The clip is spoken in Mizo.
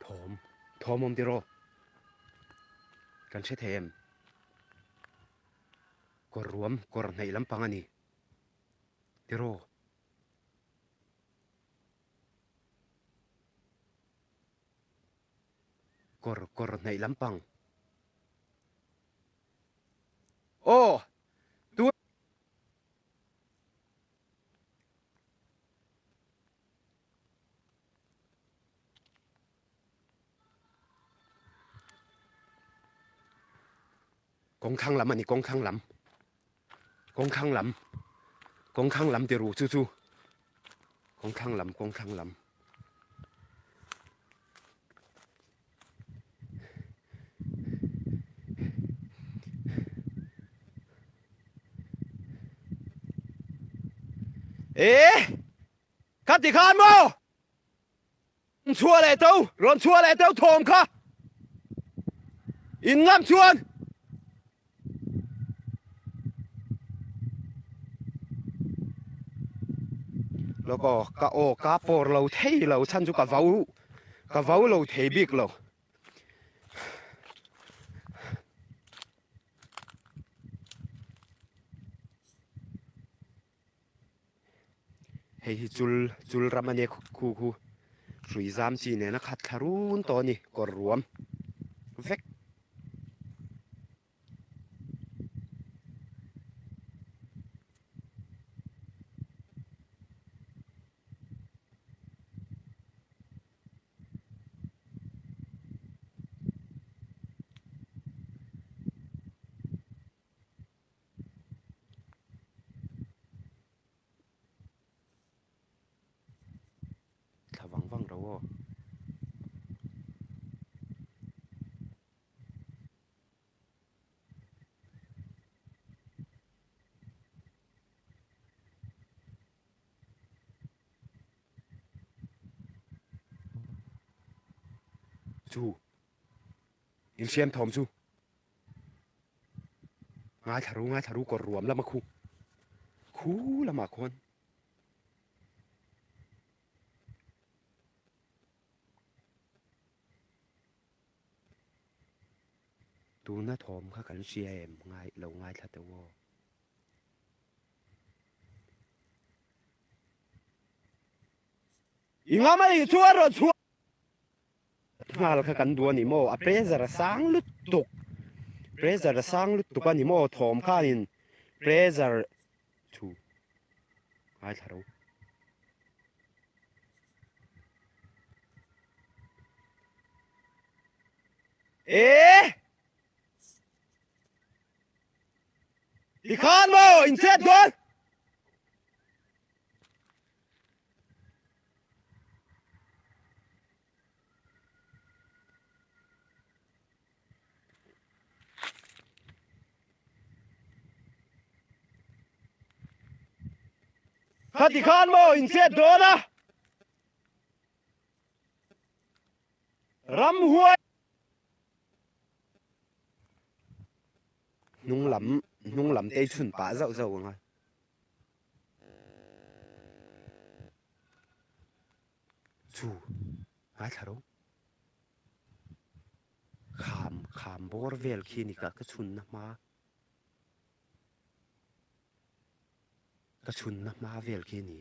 Thawm, thawm awm tiraw? Kan hre thei em? Kawr ruam, kawr hnaih lampang a ni tiraw? Kawr, kawr hnaih lampang. Aw! Tu. Kawng thlang lam a ni, kawng thlang lam. Kawng thlang lam. Kawng thlang lam ti ru chu chu. Kawng thlang lam, kawng thlang lam. E! Kha ti khan maw? Chhuah leh to, rawn chhuah leh to thawm kha. In ngam chuan. Lawk aw, ka aw ka pawr lo thei lo chhan chu ka vau ka vau lo thei bik lo. Hei hi chul chul ram a nia khu khu hrui zam chi nena khat thla run tawh a ni kawr ruam vek. Thla vang vang ro aw. Chu inhriam thawm chu. Ngaithla ru ngaithla ru kawr ruam lama khu khu lamah khuan tuna thawm kha kan hria em ngai lo ngaithla teh u aw. I ngam a ih chu a rawn chhuah. Nghal kha kan duh a ni maw? A pressure a sang lutuk. Pressure a sang lutuk a ni maw? Thawm khanin pressure thu ngaithla ro. E! Tikhan maw in chet dawn? Khati khan maw in chet dawn a? Ramhuai hnung lam hnung lam te chhun pah zauh zauh ang a. Chu ngaithla ro. Kham kham bawr vel khi ni ka ka chhunna hma ka chhunna hma vel khi ni.